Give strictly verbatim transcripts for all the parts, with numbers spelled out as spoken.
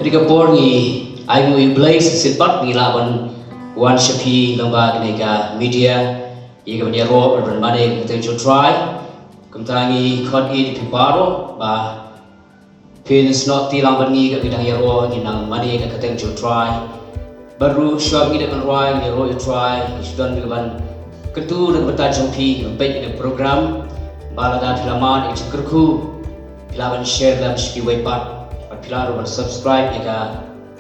Ka por ngi ai nguh ïa U Blei shisien pat ngi lah ban wan sha phi lyngba kane ka media ïa ka ban ïaroh ban mane ïa ka kyrteng jong U Trai. Kumta ngi khot ïa phi baroh ba phin snoh ti lang bad ngi ïa ka dang ïaroh, ngi nang mane ïa ka kyrteng jong U Trai. Bad ruh shuwa ngi dep ban rwai, ngi ïaroh ïa U Trai, ngi shu don ka ban kyntu na ka bynta jong phi, ka ban peit ïa ka program. Ba lada phi la mad ïa ka jingkyrkhu, phi lah ban share lem sha kiwei pat. Bad phi lah ruh ban subscribe ïa ka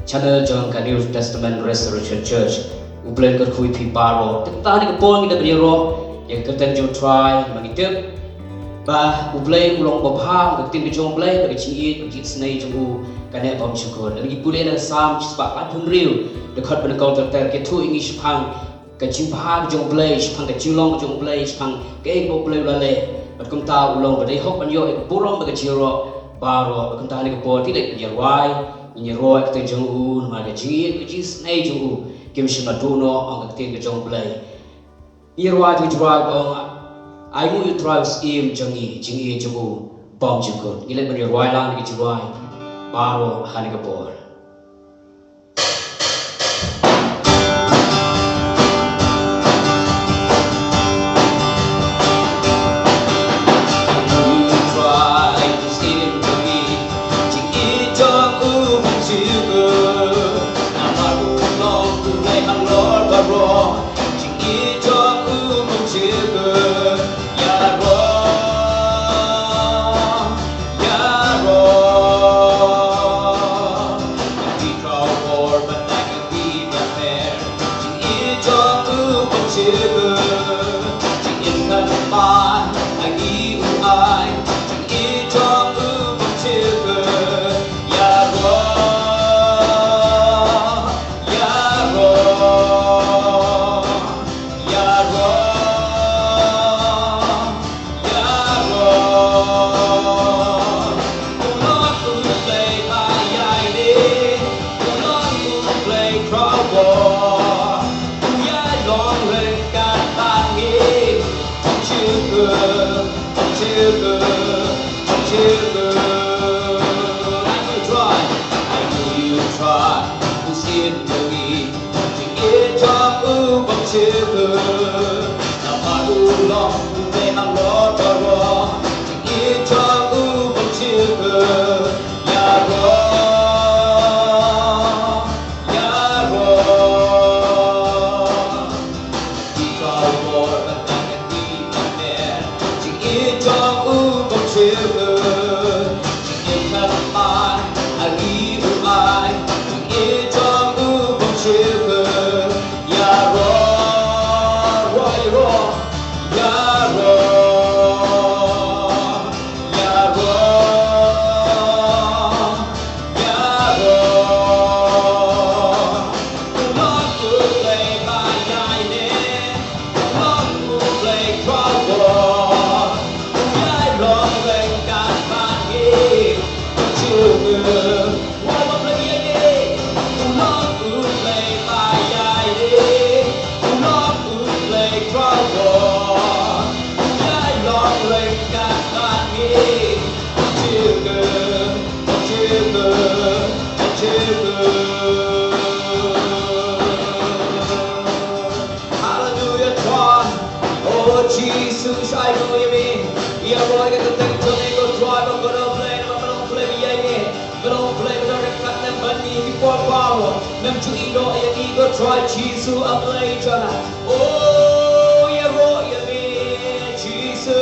channel jong ka New Testament Restoration Church. U Blei un kyrkhu ïa phi baroh. Te kumta ha kane ka por ngi dep ban ïaroh ïa ka kyrteng jong U Trai, ba ngi tip ba U Blei u long babha, ka ktien ka jong U Blei, ba ka jingïeit, ka jingisynei jong u ka neh bymjukut. Lada ngi pule na Salm shispah laiphew hynriew, dkhot ba nyngkong ter ter, ka ïathuh ïa ngi shaphang ka jingbha ka jong U Blei, shaphang ka jinglong ka jong U Blei, shaphang kaei kaba U Blei u la leh. Bad kumta u long ba dei hok ban ïoh ïa ka burom bad ka jingïaroh baroh. Bad kumta ha kane ka por ngi dei ban ïarwai, ngin ïaroh ïa ka kyrteng jong u, namar ka jingïeit, ka jingisynei jong u kim shym la duh noh, ong ka ktien ka jong U Blei. Ngi ïarwai, ngi ïarwai ba ong, ai nguh ïa U Trai u Syiem jong ngi, jingïeit jong u bymjukut. Ngi leit ban ïarwai lang da ka jingrwai baroh ha kane ka por. Haleluia, Trai. O Jisu, shai nguh ïa me. Ïaroh ïa ka kyrteng jong me, ko Trai, ba ka long Blei, ba ka long Blei ba ïaineh. Ka long Blei ba don ryngkat lem bad ngi ha ki por baroh. Mem ju ïehnoh ïa ngi, ko Trai Jisu, A Blei jong nga. O, ïaroh ïa me, Jisu.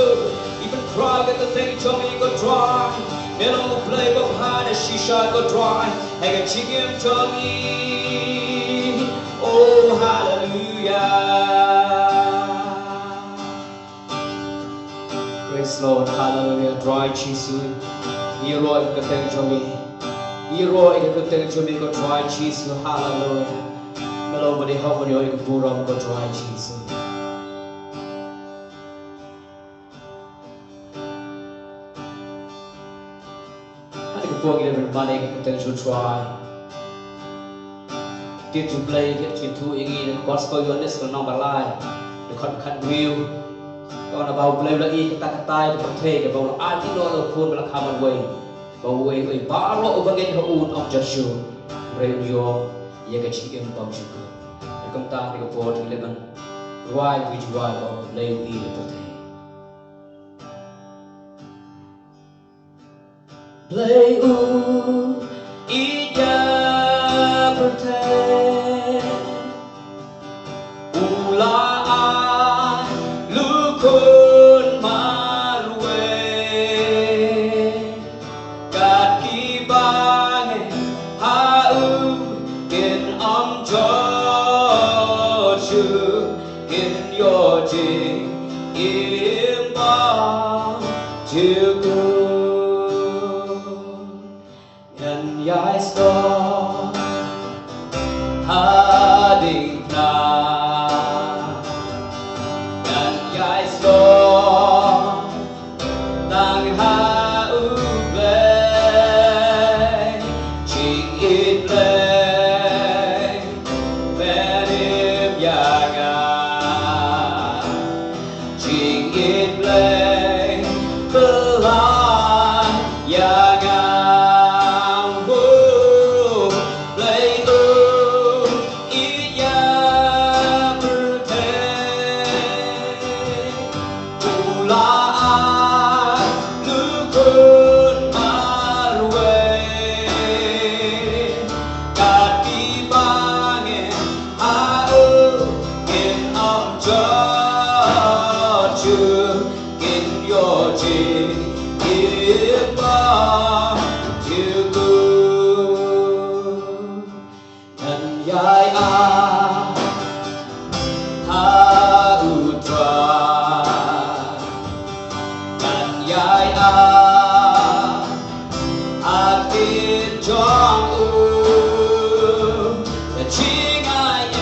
Ngi pynkhraw ïa ka kyrteng jong me, ko Trai. Me long U Blei babha na shisha, ko Trai. Ha ka jingim jong ngi. Oh, hallelujah. Praise Lord, hallelujah. Trai Jisu. Ïaroh ïa ka kyrteng jong me. Ïaroh ïa ka kyrteng jong me, ko Trai Jisu, hallelujah. Me long ba dei hok ban ïoh ïa ka burom, ko Trai Jisu. Ha kane ka por ngi dei ban mane ïa ka kyrteng jong U Trai. Ktien jong U Blei ka ïathuh ïa ngi na ka Gospel Ïoannis ka lynnong ba lai, dkhot khathynriew. Ka ong ba U Blei u la ïeit katta katta ïa ka pyrthei, kaba u la aiti noh ïa u Khun ba la kha marwei, ba uwei uwei baroh uba ngeit ha u un ym jot shuh, Hynrei un ïoh ïa ka jingim bymjukut. Te kumta ha kane ka por ngi leh ban rwai ka jingrwai ba ong Blei u ïeit ïa ka pyrthei. Blei u ïeit ïa ka pyrthei. U la ai u Khun marwei. Kat kiba ngi ha u kin ym jot shuh, kin ïoh jingim bymjukut. Ngan ïai sngewthuh hadien kane. Ngan ïai sngewthuh tang ha u Blei. Jingïeit Blei, pynïap ïa nga. Jingïeit Blei, pynïap ïa nga. Oh, Blei u ïeit ïa ka pyrthei. U la ai u Khun marwei. Kat kiba ngi ha u kin ym jot shuh, kin ïoh jingim bymjukut. Ngan ïai ai ha u Trai. Ngan ïai ai ha ktien jong u. Ka jingaiei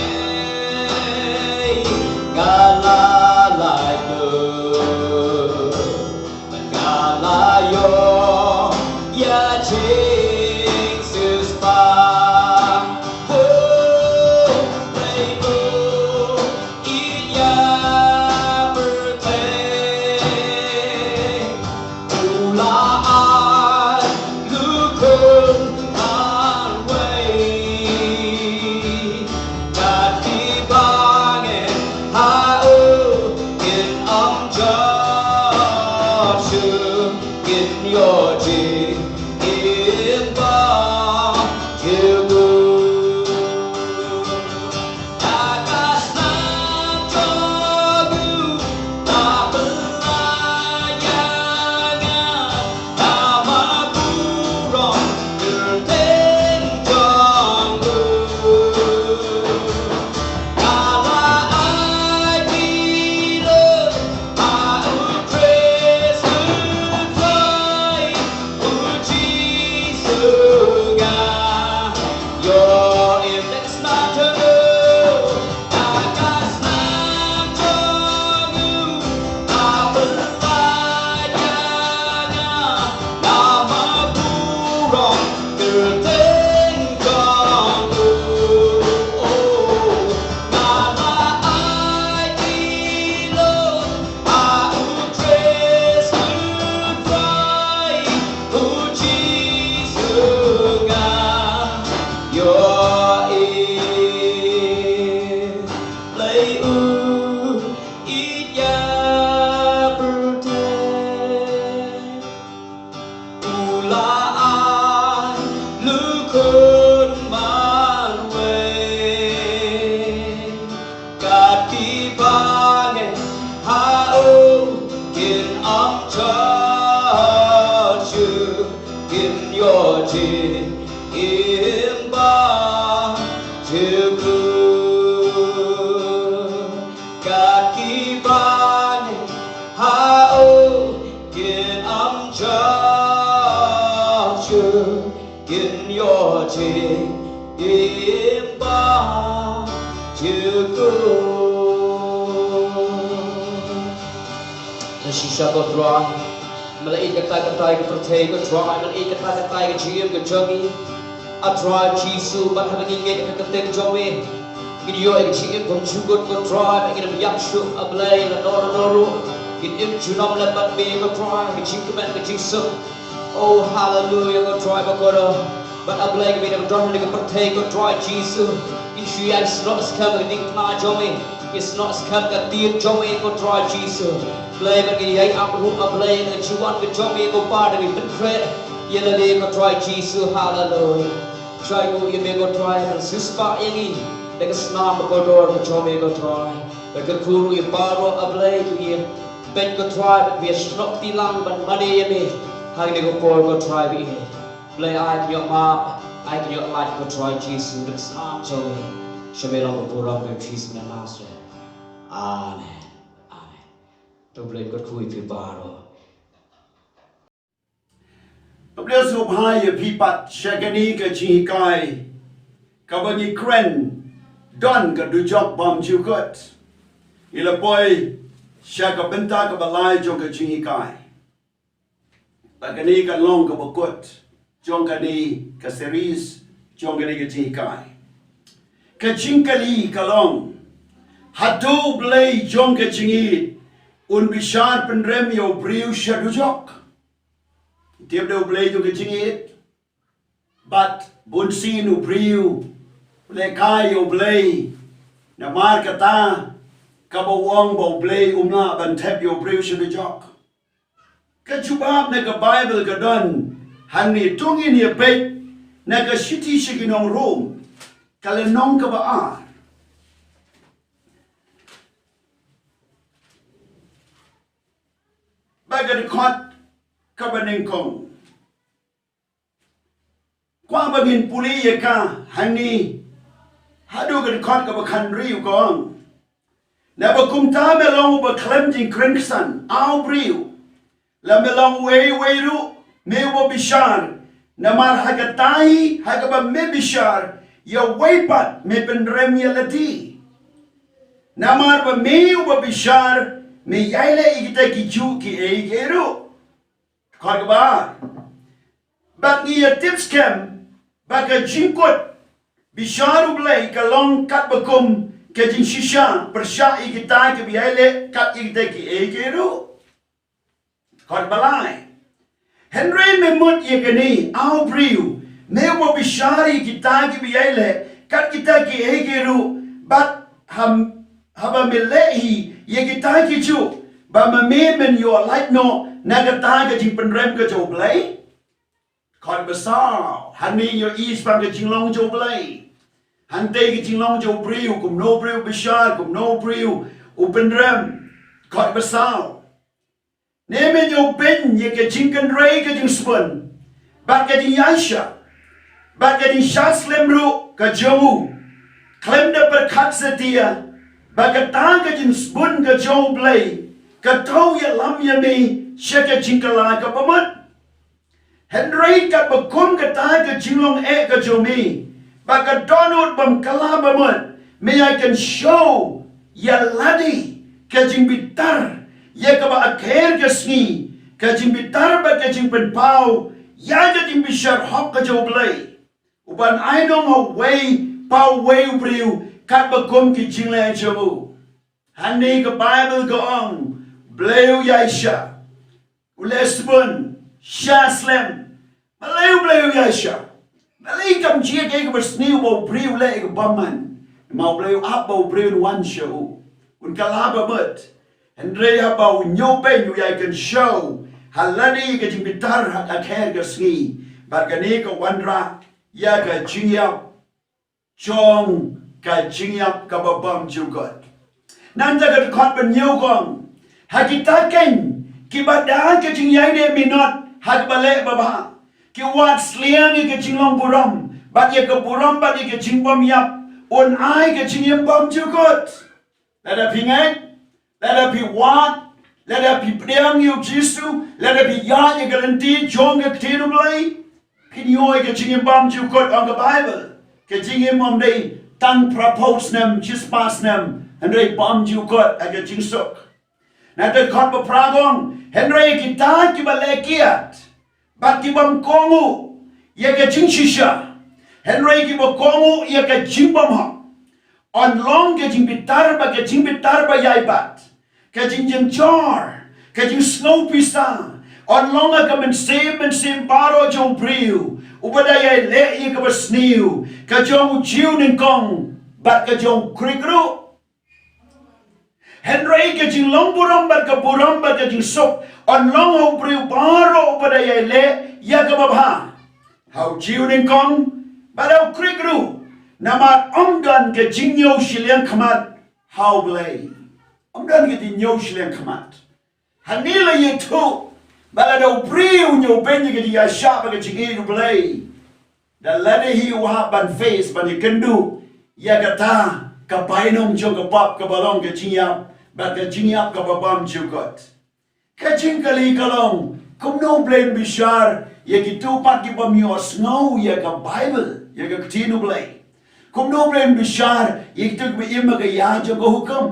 nga la lait lut. Nga la ïoh ïa jingsiewspah. Oh, Blei u ïeit ïa ka pyrthei. U la ai u Khun marwei. Kat kiba ngi ha u kin ym jot shuh, kin ïoh jingim bymjukut. Ha ka snam jong u, la pynïap ïa nga. Namar burom kyrteng jong u. Nga la ai kylliang ha u Khrist u Trai, u Jisu nga ïoh im. Let's not turn away. Ha ka snam jong u, la pynïap ïa nga. Namar burom kyrteng jong u. Nga la ai kylliang ha u Khrist u Trai, u Jisu nga ïoh im. Blei u ïeit ïa ka pyrthei. U la ai u Khun marwei. Kat kiba ngi ha u kin ym jot shuh, kin ïoh jingim bymjukut. Kat kiba ngi ha u kin ym jot shuh, kin ïoh jingim bymjukut. Shisha ko Trai, me la ïeit katta katta ïa ka pyrthei ko Trai, me la ïeit katta katta ïa ka jingim ka jong ngi. A Trai Jisu, bad haba ngi ngeit ïa ka kyrteng jong me, ngin ïoh ïa ka jingim bymjukut ko Trai, bad ngin ym ïap shuh A Blei, lano lano ruh. Ngin im junom lem bad me ko Trai, ka jingkmen ka jingsuk. Oh, haleluya ko Trai bakordor. Bad A Blei, kiba don ha kane ka pyrthei, ko Trai Jisu, kin shu ïai snoh skhem ka diengphna jong me, kin snoh skhem ka tied jong me, ko Trai Jisu. Blei, bad kin ïai ap ruh, A Blei, na ka jingwan ka jong me, ko Pa, da ka jingpynkhreh ïa lade, ko Trai Jisu. Haleluya. Shai nguh ïa me, ko Trai, ban siewspah ïa ngi da ka snam bakordor ka jong me, ko Trai. Bad kyrkhu ruh ïa baroh, A Blei, kiba ïa peit, ko Trai, bad kiba ïa snoh kti lang ban mane ïa me ha kane ka por, ko Trai, ba ïeit. Blei, ai ka ïoh map, ai ka ïoh lait, ko Trai Jisu, da ka snam jong me. Sha me long ka burom, ha U Jisu u Nasaret. Amen. Amen. To Blei kyrkhu ïa phi baroh. Khublei shibun ïa phi pat sha kane ka jinghikai kaba ngi kren, Don ka Dujok Bymjukut. Ngi la poi sha ka bynta kaba lai jong ka jinghikai. Bad kane ka long kaba kut jong kane ka series, jong kane ka jinghikai. Ka jingkylli ka long, hato U Blei jong ka jingïeit un bishar pynrem ïa u briew sha dujok? Tip, dei U Blei jong ka jingïeit. Bad bunsien u briew u lehkai ïa U Blei, namar kata kaba u ong ba U Blei um lah ban thep ïa u briew sha dujok. Ka jubab na ka Baibl ka don hangne, to ngin ïa peit na ka shithi sha ki nong Rom, ka lynnong kaba ar, bad ka dkhot kaba nyngkong. Kwah ba ngin pule ïa ka hangne, haduh ka dkhot kaba khathynriew, ka ong: Naba kumta me long uba khlem jingkren ksan, A U briew, lada me long uwei uwei ruh, me uba bishar, namar ha kata hi ha kaba me bishar ïa uwei pat, me pynrem ïa lade. Namar ba me uba bishar, me ïai leh ïa kita kijuh kiei kiei ruh. Dkhot kaba ar. Bad ngi ïa tip skhem ba ka jingkut bishar U Blei ka long katba kum ka jingshisha pyrshah ïa kita kiba ïai leh kat ïa kita kiei kiei ruh. Dkhot ba lai. Hynrei me mut ïa kane, A U briew, me uba bishar ïa kita kiba ïai leh kat kita kiei kiei ruh, bad ham haba me leh hi ïa kita kijuh, ba ma me men ïoh lait noh na kata ka jingpynrem ka jong U Blei? Dkhot ba saw. Hangne ïohi shaphang ka jinglong jong U Blei. Hangtei ka jinglong jong u briew, kumno u briew u bishar, kumno u briew u pynrem. Dkhot ba saw. Ne men ïoh beiñ ïa ka jingkynrei ka jingsbun, bad ka jingïaishah, bad ka jingshah slem ruh ka jong u, khlem da pyrkhat satia ba kata ka jingsbun ka jong U Blei ka thew ïalam ïa me sha ka jingkylla kaba mut. Hynrei katba kum kata ka jinglong eh ka jong me, ba ka dohnud bym kylla ba mut, me ïai kynshew ïa lade ka jingbitar ïa kaba a kher ka sngi, ka jingbitar bad ka jingpynpaw ïa ka jingbishar hok ka jong U Blei, u ban ai nong ha uwei pa uwei u briew katba kum ki jingleh jong u. Hangne ka Baibl ka ong, Blei u ïaishah. U leh sbun, shah slem. Balei U Blei u ïaishah? Balei kam jia kaei kaba sniew ba u briew u leh ïa ka bymman? Namar U Blei u ap ba u briew un wan sha u, un kylla ba mut. Hynrei haba u ñiewbeiñ, u ïai kynshew ha lade ka jingbitar ha ka kher ka sngi. Bad kane ka wanrah ïa ka jingïap jong ka jingïap kaba bymjukut. Nangta ka dkhot ba hynñiew ka ong, ha kita keiñ kiba da ka jingïaineh minot ha kaba leh babha, ki wad sliang ïa ka jinglong burom, bad ïa ka burom bad ïa ka jingbymïap un ai ka jingim bymjukut. Lada phi ngeit, lada phi wad, lada phi pdiang ïa U Jisu, lada phi ïaid ïa ka lynti jong ka ktien U Blei, phin ïoh ïa ka jingim bymjukut, ong ka Baibl. Ka jingim ym dei tang phra phew snem, shispah snem, hynrei bymjukut ha ka jingsuk. Na ka dkhot ba phra ka ong, hynrei kita kiba leh kiad bad ki bym kohnguh ïa ka jingshisha, hynrei kiba kohnguh ïa ka jingbymhok, yn long ka jingbitar bad ka jingbitar ba ïai bat, ka jingjynjar, ka jingsngew pisa, yn long ha ka mynsiem mynsiem baroh jong u briew, Uba da ïai leh ïa kaba sniew, ka jong u Jiw nyngkong bad ka jong u Krik ruh. Hynrei ka jinglong burom bad ka burom bad ka jingsuk yn long ha u briew baroh uba da ïai leh ïa kaba bha, ha u Jiw nyngkong bad ha u Krik ruh. Namar ym don ka jingñiew shiliang khmat ha U Blei. Ym don ka jingñiew shiliang khmat. Hangne la ïathuh ba lada u briew u ñiewbeiñ ïa ka jingïaishah bad ka jingïeit U Blei, da lade hi u hap ban face, ban ïakynduh ïa kata ka bainong jong ka pop kaba long ka jingïap bad ka jingïap kaba bymjukut. Ka jingkylli ka long, kumno U Blei un bishar ïa kito pat ki bym ïohsngew ïa ka Baibl, ïa ka Ktien U Blei? Kumno U Blei un bishar ïa kito kiba im ha ka ïa jong ka hukum,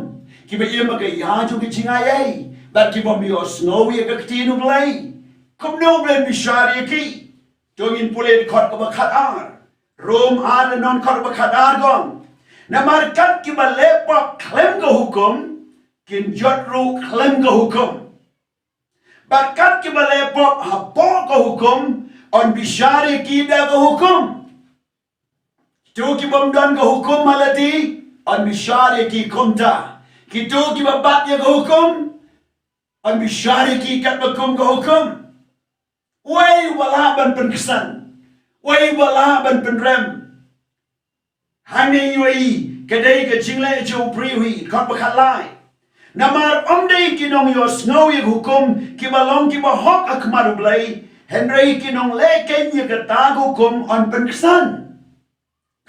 kiba im ha ka ïa jong ka jingai ei, bad ki bym ïohsngew ïa ka Ktien U Blei? Kumno U Blei un bishar ïa ki? To ngin pule dkhot kaba khatar. Rom ar, lynnong dkhot kaba khatar ka ong, namar kat kiba leh pop khlem ka hukum kin jot ruh khlem ka hukum, bad kat kiba leh pop hapoh ka hukum yn bishar ïa ki da ka hukum. Kito ki bym don ka hukum ha lade yn bishar ïa ki kumta. Kito kiba bat ïa ka hukum yn bishar ïa ki katba kum ka hukum. Uei uba lah ban pynksan? Uei uba lah ban pynrem? Hangne ïohi ka dei ka jingleh jong u briew hi, dkhot ba khatlai. Namar ym dei ki nongïohsngew ïa ka hukum kiba long kiba hok ha khmat U Blei, hynrei ki nongleh keiñ ïa kata ka hukum yn pynksan.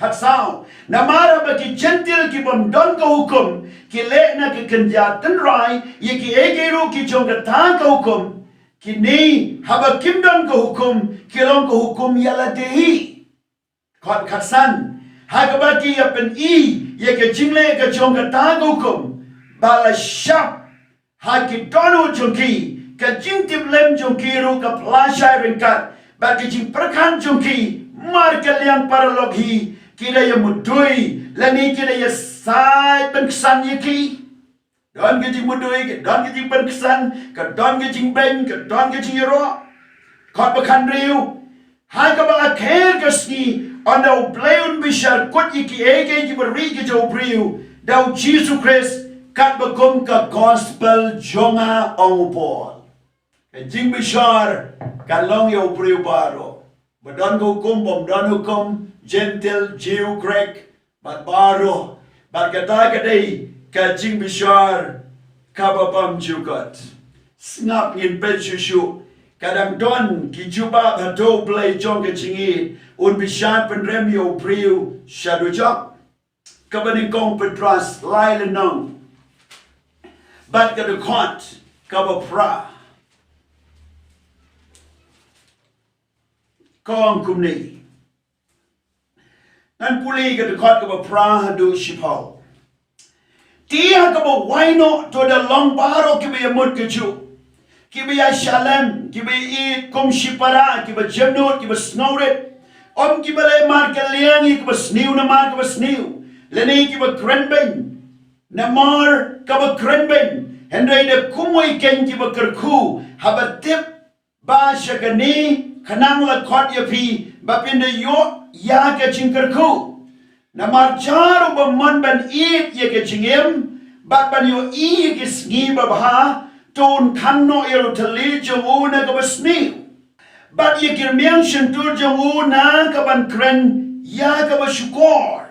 Khatsaw, namar haba ki Jentil ki bym don ka hukum ki leh na ka kynja tynrai ïa kiei kiei ruh ki jong kata ka hukum, kine haba kim don ka hukum ki long ka hukum ïa lade hi. Dkhot khatsan, ha kaba ki ïa pyni ïa ka jingleh ka jong kata ka hukum, ba la shah ha ki dohnud jong ki, ka jingtiplem jong ki ruh ka pynlashai ryngkat bad ka jingpyrkhat jong ki. Mar ka liang paralok hi, ki da ïa mudui lane ki da ïa sait pynksan ïa ki. Don ka jingmudui, ka don ka jingpynksan, ka don ka jingbeiñ, ka don ka jingïaroh. Dkhot ba khathynriew, ha kaba la kher ka sngi, ynda U Blei un bishar kut ïa kiei kiei kiba rieh ki jong u briew da u Jisu Khrist, katba kum ka gospel jong nga, ong u Paul. Ka jingbishar ka long ïa u briew baroh, ba don ka hukum, bym don hukum, Jentil, Jiw, Grik, bad baroh. Bad kata ka dei ka jingbishar kaba bymjukut. Sngap, ngin peit shuh shuh. Ka dang don ki jubab hato U Blei jong ka jingïeit un bishar pynrem ïa u briew sha dujok. Kaba nyngkong Petros lai lynnong bad ka dkhot kaba phra ka ong kumne. Ngan pule ka dkhot kaba phra haduh shiphew. Te ha kaba wai noh to da long baroh kiba ïamut kajuh, kiba ïa shalem, kiba ïa ïeit kum shipara, kiba jemnud, kiba sngewrit. Ym kiba leh markylliang ïa kaba sniew namar kaba sniew, lane kiba krenbeiñ namar kaba krenbeiñ, hynrei da kumwei keiñ kiba kyrkhu, haba tip ba sha kane khnang la khot ïa phi ba phin da ïoh ïa ka jingkyrkhu. Namar jar uba mon ban ïeit ïa ka jingim bad ban ïohi ïa ki sngi babha, to un khang noh ïa u thylliej jong u na kaba sniew, bad ïa ki rmiang shyntur jong u na kaban kren ïa kaba shukor.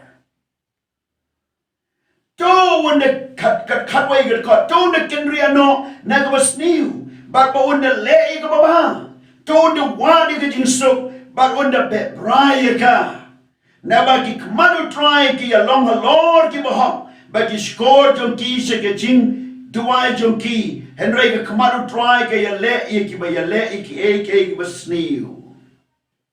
To un da khat, khat, khatwei ka dkhot, to un da kynriah noh na kaba sniew bad ba un da leh ïa kaba bha. To un da wad ïa ka jingsuk bad un da beh brai ïa ka. Naba ki khmat U Trai ki ïa long halor kiba hok, bad ki shkor jong ki sha ka jingduwai jong ki. Hynrei ka khmat U Trai ka ïa leh ïa kiba ïa leh ïa kiei kiei kiba sniew.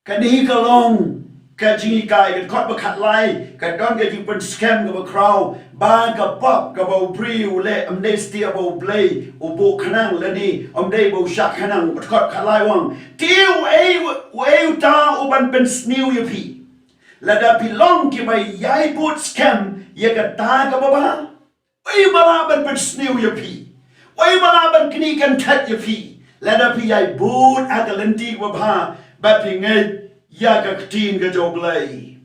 Kane ka long ka jinghikai. Ka dkhot ba khatlai ka don ka jingpynskhem kaba khraw ba ka pop kaba u briew u leh ym dei satia ba U Blei u buh khnang, lane ym dei ba u shah khnang. Ka dkhot khatlai u ong, te uei, uei uta u ban pynsniew ïa phi lada phi long kiba ïai bud skhem ïa kata kaba bha? Uei ba lah ban pynsniew ïa phi? Uei ba lah ban knieh kynthait ïa phi lada phi ïai bud ha ka lynti kaba bha bad phi ngeit ïa ka ktien ka jong U Blei.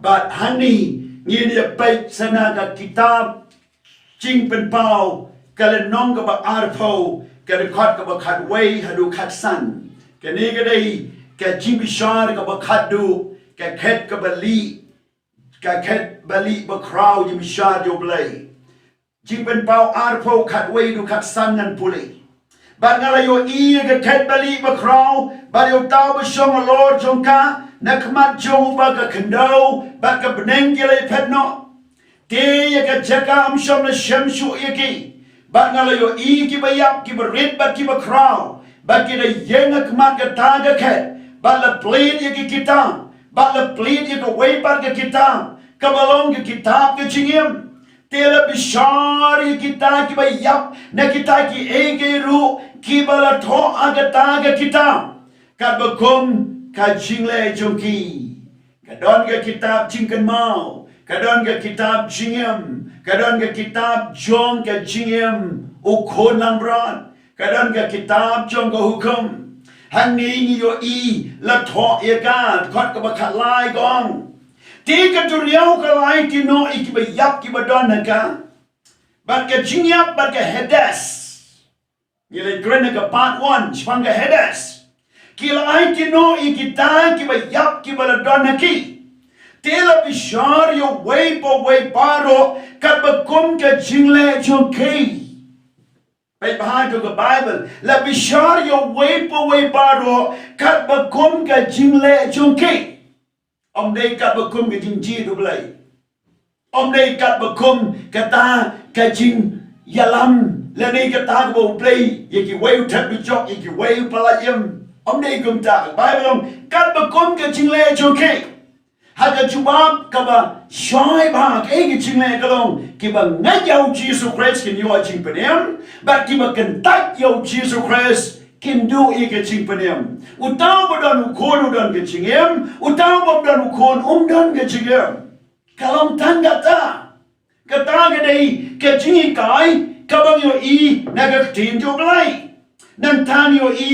Bad hangne ngin ïa peit sa na ka kitab Jingpynpaw ka lynnong kaba arphew, ka dkhot kaba khatwei haduh khatsan. Kane ka dei ka jingbishar kaba khatduh, ka khet kaba lieh, ka khet ba lieh ba khraw jingbishar jong U Blei. Jingpynpaw arphew khatwei haduh khatsan ngan pule. Bad nga la ïohi ïa ka khet ba lieh ba khraw, bad ïa uta uba shong halor jong ka, na khmat jong uba ka khyndew bad ka bneng ki la ïaphet noh. Te ïa ka jaka ym shym la shem shuh ïa ki. Bad nga la ïohi kiba ïap, kiba rit bad kiba khraw, bad ki da ïeng ha khmat kata ka khet, bad la plied ïa ki kitab, bad la plied ïa kawei pat ka kitab, kaba long ka kitab ka jingim. Te la bishar ïa kita kiba ïap na kita kiei kiei ruh kiba la thoh ha kata ka kitab, katba kum ka jingleh jong ki. Ka don ka kitab jingkynmaw, ka don ka kitab jingim, ka don ka kitab jong ka jingim u khun langbrot, ka don ka kitab jong ka hukum. Hangne ngi ïohi la thoh ïa ka, dkhot kaba khatlai ka ong, te ka duriaw ka la aiti noh ïa kiba ïap kiba don ha ka, bad ka jingïap bad ka Hades. Ngi la kren ha ka part one shaphang ka Hades. Ki la aiti noh ïa kita kiba ïap kiba la don ha ki. Te la bishar ïa uwei pa uwei baroh katba kum ka jingleh jong ki. Peit bha ïa ka Baibl, la bishar ïa uwei pa uwei baroh katba kum ka jingleh jong ki. Ym dei katba kum ka jingjied U Blei. Ym dei katba kum kata ka jingïalam, lane kata kaba U Blei ïa kiwei u thep dujok, ïa kiwei u pyllait im. Ym dei kumta. Baibl ong katba kum ka jingleh jong ki. Ha ka jubab kaba shai bha, kaei ka jingleh? Ka long kiba ngeit ïa U Jisu Khrist kin ïoh jingpynim, bad kiba kyntait ïa U Jisu Khrist kin duh ïa ka jingpynim. Uta uba don u khun u don ka jingim, uta uba ym don u khun um don ka jingim. Ka long tang kata. Kata ka dei ka jinghikai kaba ngi ïohi na ka ktien jong U Blei. Nangta ngi ïohi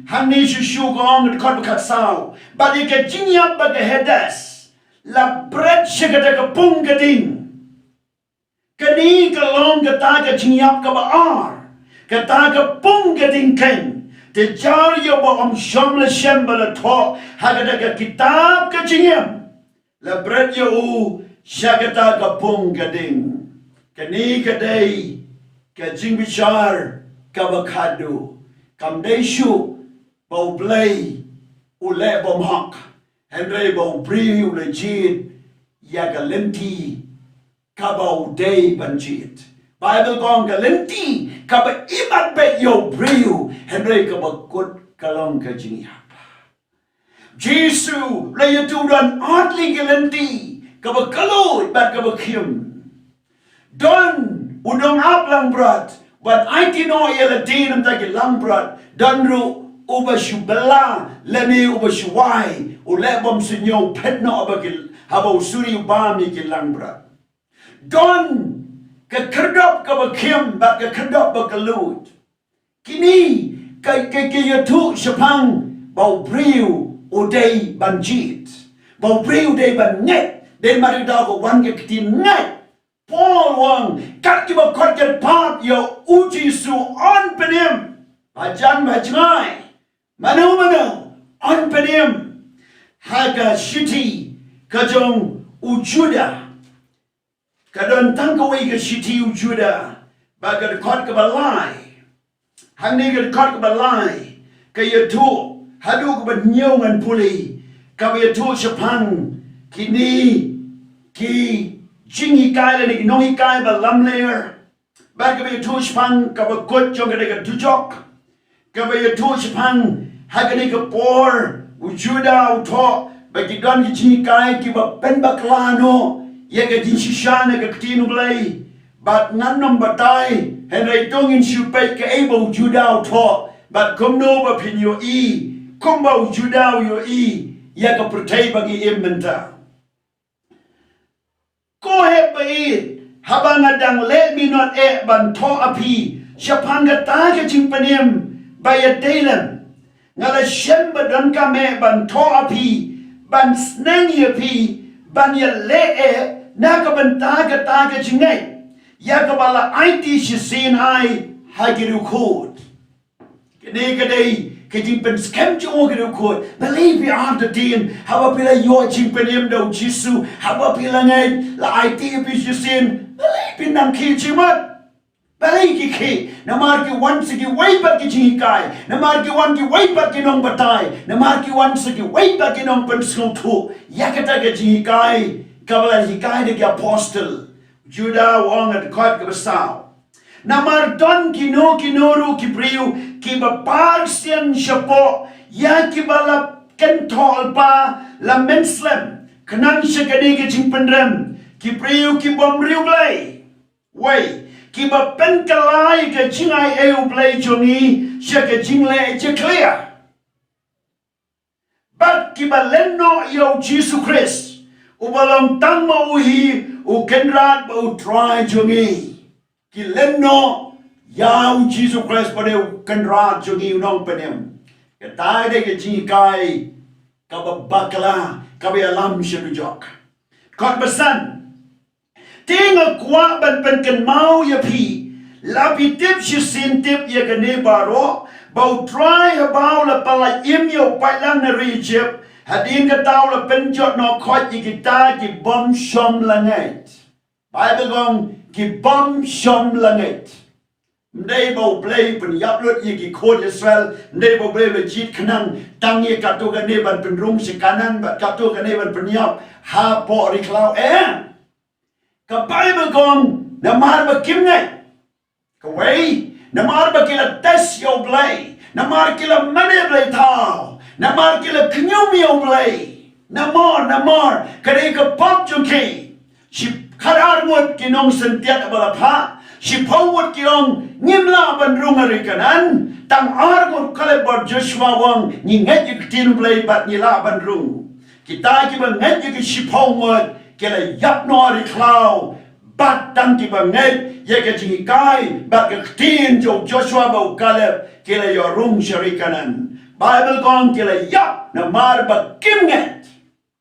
hangne shuh shuh ka ong ha dkhot ba khatsaw, bad ïa ka jingïap bad ka Hades la bret sha kata ka pung ka ding. Kane ka long kata ka jingïap kaba ar, kata ka pung ka ding keiñ. Te jar ïa uba ym shym la shem ba la thoh ha kata ka kitab ka jingim, la bret ïa u sha kata ka pung ka ding. Kane ka dei ka jingbishar kaba khatduh. Kam dei shuh ba U Blei u leh bymhok, hynrei ba u briew u la jied ïa ka lynti kaba u dei ban jied. Baibl ka ong ka lynti kaba imat beit ïa u briew, hynrei kaba kut ka long ka jingïap. Jisu la ïathuh don ar tylli ki lynti, kaba kylluid bad kaba khim. Don u nongap langbrot, ban aiti noh ïa lade na bynta ki langbrot. Don ruh uba shu bylla lane uba shu wai, u leh bym sniew, phet noh haba ki, haba u suri u bam ïa ki langbrot. Don ka khyrdop kaba khim bad ka khyrdop ba kylluid. Kine ka, ka, ka ïathuh shaphang ba u briew u dei ban jied, ba u briew u dei ban ngeit. Dei namar kata ka wan ka ktien ngeit. Paul u ong, kat kiba khot kyrpad ïa U Jisu yn pynim. Hajan bajngai, mano mano yn pynim ha ka shithi ka jong u Judah. Ka don tang kawei ka shithi u Judah, bad ka dkhot kaba lai. Hangne ka dkhot kaba lai ka ïathuh haduh kaba hynñiew ngan pule, kaba ïathuh shaphang kine ki jinghikai lane ki nonghikai ba lamler. Bad kaba ïathuh shaphang kaba kut jong kane ka dujok, kaba ïathuh shaphang ha kane ka por u Judah u thoh ba ki don ki jinghikai kiba pynbakla noh ïa ka jingshisha na ka ktien U Blei. Bad ngan ym batai, hynrei to ngin shu peit kaei ba u Judah u thoh, bad kumno ba phin ïohi kumba u Judah u ïohi ïa ka pyrthei ba ngi im mynta. Ko hep ba ïeit, haba nga dang leh minot eh ban thoh ha phi shaphang kata ka jingpynim ba ïadei lem, nga la shem ba donkam eh ban thoh ha phi ban sneng ïa phi ban ïaleh eh na ka bynta kata ka jingngeit ïa kaba la aiti shisien ai ha ki riewkhuid. Kane ka dei ka jingpynskhem jong u ki riewkhuid. Balei phi artatien haba phi la ïoh jingpynim da u Jisu, haba phi la ngeit, la aiti ïa phi shisien? Balei phi nang khih jingmut? Balei ki khih? Namar ki wan sa kiwei pat ki jinghikai, namar ki wan kiwei pat ki nongbatai, namar ki wan sa kiwei pat ki nongpynsngewthuh ïa kata ka jinghikai kaba la hikai da ki apostol. Judah u ong ha dkhot kaba saw. Namar don kino kino ruh ki briew kiba par sian shapoh ïa kiba la kynthoh lypa, la mynslem khnang sha kane ka jingpynrem, ki briew ki bym riewblei. Wei, kiba pynkylla ïa ka jingai ei U Blei jong ngi sha ka jingleh jakhlia. Bad kiba len noh ïa U Jisu Khrist, uba long tang ma u hi U Kynrad bad U Trai jong ngi. Ki len noh ïa U Jisu Khrist ba dei U Kynrad jong ngi, U Nongpynim. Kata dei ka jinghikai kaba bakla, kaba ïalam sha dujok. Kot ba san. Te nga kwah ban pynkynmaw ïa phi, la phi tip shisien tip ïa kane baroh, ba U Trai haba u la pynlait im ïa u paidlang na ri Ijipt, hadien kata u la pynjot noh khoit ïa kita ki bym shym la ngeit. Baibl ka ong ki bym shym la ngeit. Ym dei ba U Blei u pynïap lut ïa ki khun Israel, ym dei ba U Blei u la jied khnang tang ïa katto katne ban pynrung sha Kanaan, bad katto katne ban pynïap hapoh ri khlaw, eh. Ka Baibl ka ong, namar ba kim ngeit. Kawei, namar ba ki la test ïa U Blei, namar ki la mane blei thaw, namar ki la khñium ïa U Blei. Namar, namar, ka dei ka pop jong ki. Shi khatar ngut ki nongshyntiat ba la phah, shiphew ngut ki ong, ngim lah ban rung ha ri Kanaan. Tang ar ngut, Kaleb bad Joshua, u ong, ngi ngeit ïa ka ktien U Blei bad ngi lah ban rung. Kita kiba ngeit ïa ki shiphew ngut ki la ïap noh ha ri khlaw, bad tang kiba ngeit ïa ka jinghikai bad ka ktien jong u Joshua bad u Kaleb ki la ïoh rung sha ri Kanaan. Baibl ka ong ki la ïap namar ba kim ngeit.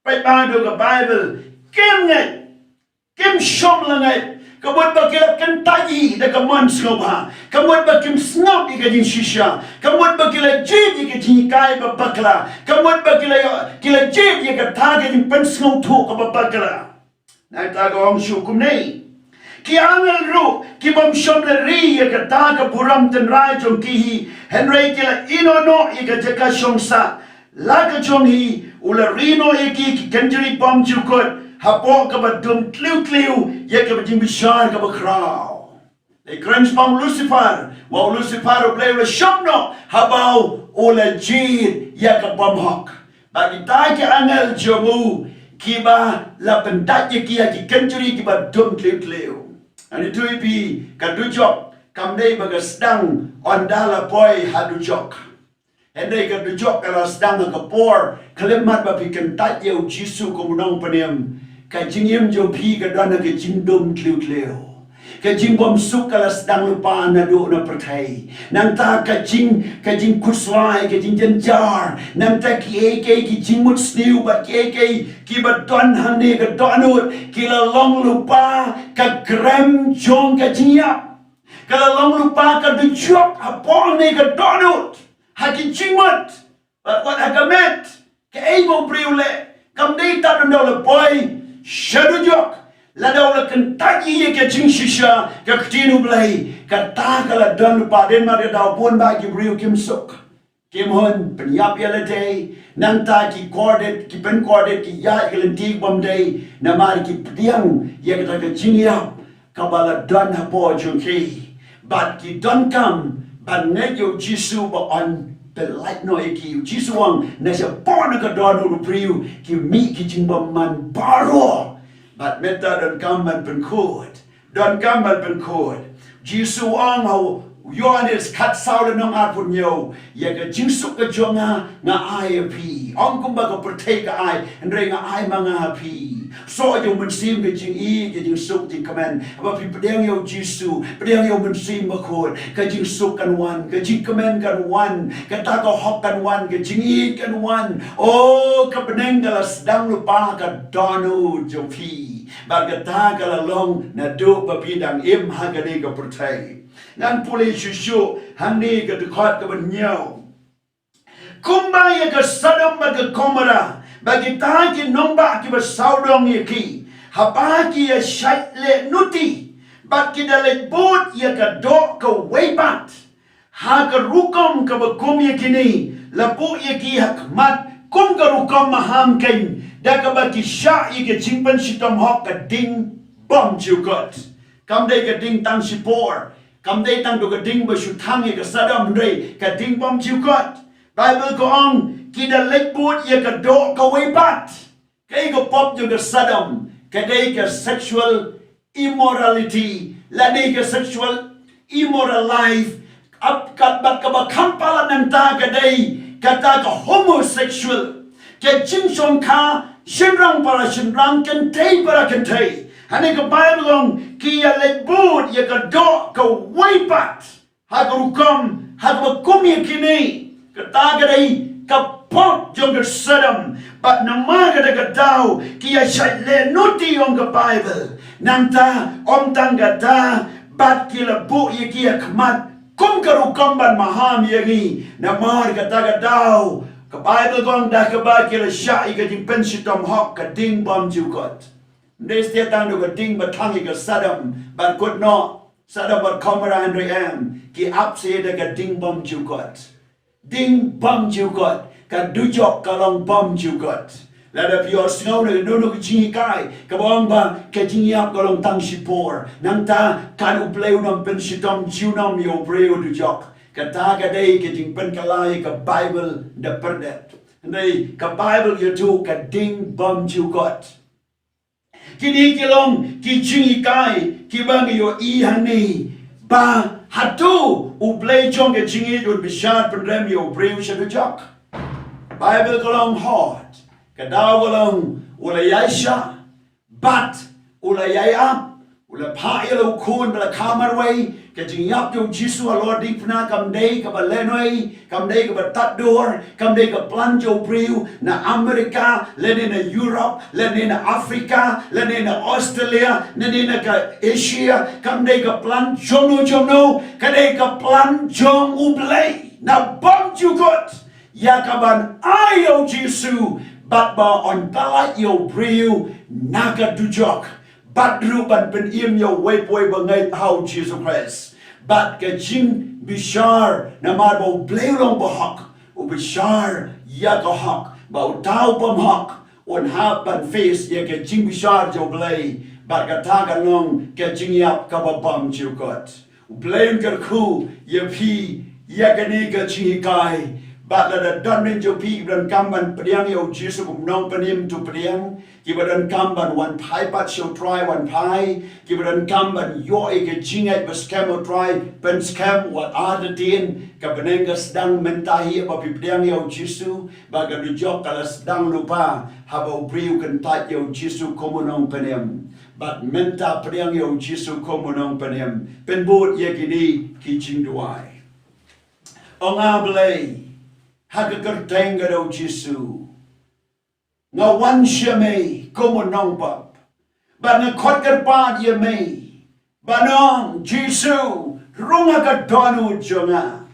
Peit bha ïa ka Baibl, kim ngeit. Kim shym la ngeit. Ka mut ba ki la kyntait da ka mon sngewbha. Ka mut ba kim sngap ïa ka jingshisha. Ka mut ba ki la jied ïa ka jinghikai ba bakla. Ka mut ba ki la, ki la jied ïa kata ka jingpynsngewthuh kaba bakla. Nangta ka ong shuh kumne. Ki angel ruh ki bym shym la ri ïa kata ka burom tynrai jong ki hi. Hynrei ki la ïehnoh noh ïa ka jaka shong sah. La ka jong hi, u la ri noh ïa ki ki kynjri bymjukut, hapoh kaba dum tliw tliw ïa kaba jingbishar kaba khraw. Lei kren shaphang u Lucifer, wat u Lucifer U Blei u la shop noh haba u la jied ïa ka bymhok. Bad kita ki angel jong u kiba la pyndait ïa ki ïa ki kynjri kiba dum tliw tliw. Ani tu ipi ka dujok kam dei ba ka sdang ynda la poi ha dujok. Hynrei ka dujok ka la sdang ha ka por khyllipmat ba phi kyntait ïa u Jisu kum u nongpynim. Ka jingim jong phi ka don ha ka jingdum tliw tliw. Ka jingbymsuk ka la sdang lypa naduh na pyrthei. Nangta ka jing, ka jingkhuslai, ka jingjynjar. Nangta kiei kiei ki jingmut sniew bad kiei kiei kiba don hangne ka dohnud ki la long lypa ka krem jong ka jingïap. Ka la long lypa ka dujok hapoh hangne ka dohnud. Ha ki jingmut, bad wat ha ka met, kaei ba u briew u leh, kam dei tang ynda u la poi sha dujok, lada u la kyntait ïa ka jingshisha, ka ktien U Blei, kata ka la don lypa. Dei namar kata bun bah ki briew kim suk, kim hun, pynïap ïa lade, nangta ki kordit, ki pynkordit, ki ïaid ki lynti bymdei, namar ki pdiang ïa kata ka jingïap kaba la don hapoh jong ki. Bad ki donkam ban ngeit ïa u Jisu ba un pynlait noh ïa ki. U Jisu u ong, na shapoh na ka dohnud u briew ki mih ki jingbymman baroh. Bad mynta donkam ban pynkhuid. Donkam ban pynkhuid. Jisu u ong ha u Ïoannis khatsaw lynnong arphew hynñiew, ïa ka jingsuk ka jong nga, nga ai ha phi. Ym kumba ka pyrthei ka ai, hynrei nga ai ma nga ha phi. Soh ïa u mynsiem ka jingïeit, ka jingsuk, jingkmen. Haba phi pdiang ïa u Jisu, pdiang ïa u Mynsiem Bakhuid, ka jingsuk kan wan, ka jingkmen kan wan, kata ka hok kan wan, ka jingïeit kan wan. O, ka bneng ka la sdang lypa ha ka dohnud jong phi. Bad kata ka la long naduh ba phi dang im ha kane ka pyrthei. Ngan pule shuh shuh hangne ka dkhot kaba hynñiew. Kumba ïa ka Sodom bad ka Gomorrah, bad kita ki nongbah kiba sawdong ïa ki, haba ki ïa shait lehnohei, bad ki da leit bud ïa ka doh kawei pat. Ha ka rukom kaba kum ïa kine, la buh ïa ki ha khmat kum ka rukom maham keiñ, da kaba ki shah ïa ka jingpynshitom hok ka ding bymjukut. Kam dei ka ding tang shipor, kam dei tang da ka ding ba shu thang ïa ka Sodom, hynrei ka ding bymjukut. Baibl ka ong, ki da leit bud ïa ka doh kawei pat. Kaei ka pop jong ka Sodom? Ka dei ka sexual immorality, lane ka sexual immoral life. Ap kat bad kaba kham palat nangta ka dei kata ka homosexual, ka jingshongkha shynrang para shynrang, kynthei para kynthei. Hangne ka Baibl ka ong, ki ïa leit bud ïa ka doh kawei pat. Ha ka rukom, ha kaba kum ïa kine, kata ka dei ka pop jong ka Sodom. Bad namar kata ka daw, ki ïa shait lehnohei, ong ka Baibl. Nangta, ym tang kata, bad ki la buh ïa ki ha khmat kum ka rukom ban maham ïa ngi. Namar kata ka daw, ka Baibl ka ong, da kaba ki la shah ïa ka jingpynshitom hok ka ding bymjukut. Ym dei satia tang da ka ding ba thang ïa ka Sodom, bad kut noh, Sodom bad Gomorrah, hynrei em, ki ap sa da ka ding bymjukut. Ding bymjukut, ka dujok ka long bymjukut. Lada phi ïohsngew na kano kano ka jinghikai kaba ong ba ka jingïap ka long tang shipor, nangta kan U Blei un ym pynshitom junom ïa u briew dujok. Kata ka dei ka jingpynkylla ïa ka Baibl da pyrdet. Hynrei ka Baibl ïathuh ka ding bymjukut. Kine ki long ki jinghikai kiba ngi ïohi hangne, ba hato U Blei jong ka jingïeit un bishar pynrem ïa u briew sha dujok? Baibl ka long hooid, ka daw ka long u la ïaishah bad u la ïai ap, u la phah ïa la u khun ba la kha marwei. Ka jingïap jong u Jisu halor diengphna kam dei kaba lehnohei, kam dei kaba tad dur, kam dei ka plan jong u briew na Amerika, lane na Europe, lane na Afrika, lane na Australia, lane na ka Asia, kam dei ka plan jongno jongno, ka dei ka plan jong U Blei na bymjukut, ïa kaban ai ïa u Jisu, bad ba un pyllait ïa u briew na ka dujok, bad ruh ban pynim ïa uwei pa uwei ba ngeit ha u Jisu Khrist. Bad ka jingbishar, namar ba U Blei u long ba hok, u bishar ïa ka hok, ba uta u bymhok un hap ban face ïa ka jingbishar jong U Blei. Bad kata ka long ka jingïap kaba bymjukut. U Blei un kyrkhu ïa phi ïa kane ka jinghikai. Bad lada don na jong phi kiba donkam ban pdiang ïa u Jisu kum u nongpynim, to pdiang. Kiba donkam ban wan phai pat sha u Trai, wan phai. Kiba donkam ban ïoh ïa ka jingngeit ba skhem ha u Trai, pynskhem. Wat artatien, ka bneng ka sdang mynta hi ba phi pdiang ïa u Jisu, bad ka dujok ka la sdang lypa haba u briew u kyntait ïa u Jisu kum u nongpynim. Bad mynta pdiang ïa u Jisu kum u nongpynim, pynbud ïa kine ki jingduwai. Ong, A Blei, ha ka kyrteng ka jong u Jisu, nga wan sha me kum u nongpop, bad nga khot kyrpad ïa me, ban ong, Jisu, rung ha ka dohnud jong nga.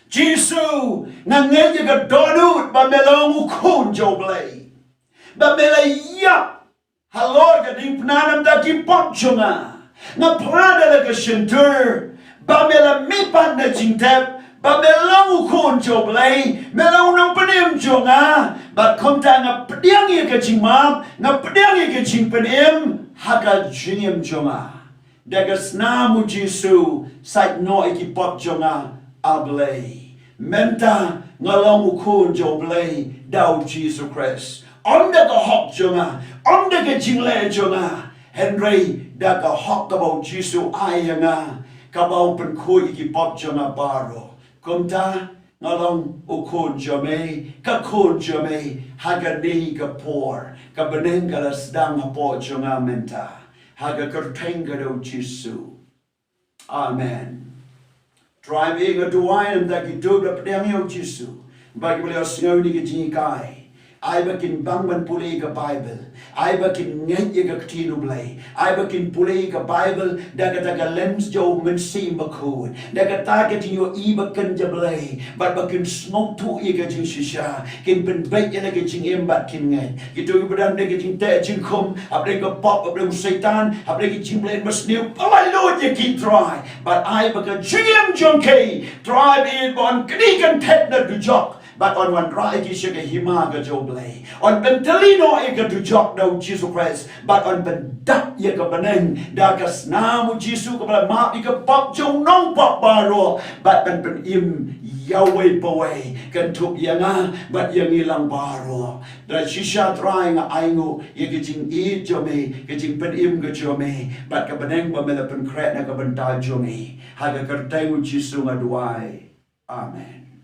Jisu, nga ngeit ïa ka dohnud ba me long u Khun jong U Blei, ba me la ïap halor ka diengphna namar ki pop jong nga. Nga phla da la ka shyntur ba me la mihpat na jingtep, ba me long u Khun jong U Blei, me long u nongpynim jong nga. Bad kumta nga pdiang ïa ka jingmap, nga pdiang ïa ka jingpynim ha ka jingim jong nga. Da ka snam u Jisu, sait noh ïa ki pop jong nga, A Blei. Mynta nga long u Khun jong U Blei da u Jisu Khrist. Ym da ka hok jong nga, ym da ka jingleh jong nga, hynrei da ka hok kaba u Jisu ai ïa nga, kaba u pynkhuid ïa ki pop jong nga baroh. Kumta, Nga long u khun jong me, ka khun jong me, ha kane ka por, ka bneng ka la sdang hapoh jong nga mynta, ha ka kyrteng ka jong u Jisu. Amen. Trai ba ïeit, nga duwai na bynta kito kiba pdiang ïa u Jisu, ba kin ïohsngew ïa kane ka jinghikai. Ai ba kin bang ban pule ïa ka Baibl. Ai ba kin ngeit ïa ka ktien u Blei. Ai ba kin pule ïa ka Baibl da kata ka lens jong u Mynsiem Bakhuid, da kata ka jingïohi ba kynja Blei, bad ba kin sngewthuh ïa ka jingshisha, kin pynbeit ïa la ka jingim bad kin ngeit. Kito kiba don da ka jingteh jingkhum, hapdeng ka pop, hapdeng u Soitan, hapdeng ka jingpynbeit basniew, pynlait lut ïa ki Trai. Bad ai ba ka jingim jong ki, Trai, ba yn knieh kynthet na dujok, bad yn wanrah ïa ki sha ka hima ka jong u Blei. Yn pyntylli noh ïa ka dujok da u Jisu Khrist, bad yn pyndap ïa ka bneng da ka snam u Jisu kaba la map ïa ka pop jong u nongpop baroh, bad yn pynim ïa uwei pa uwei, kynthup ïa nga bad ïa ngi lang baroh. Da shisha Trai nga ainguh ïa ka jingïeit jong me, ka jingpynim ka jong me, bad ka bneng ba me la pynkhreh na ka bynta jong ngi. Ha ka kyrteng u Jisu nga duwai. Amen.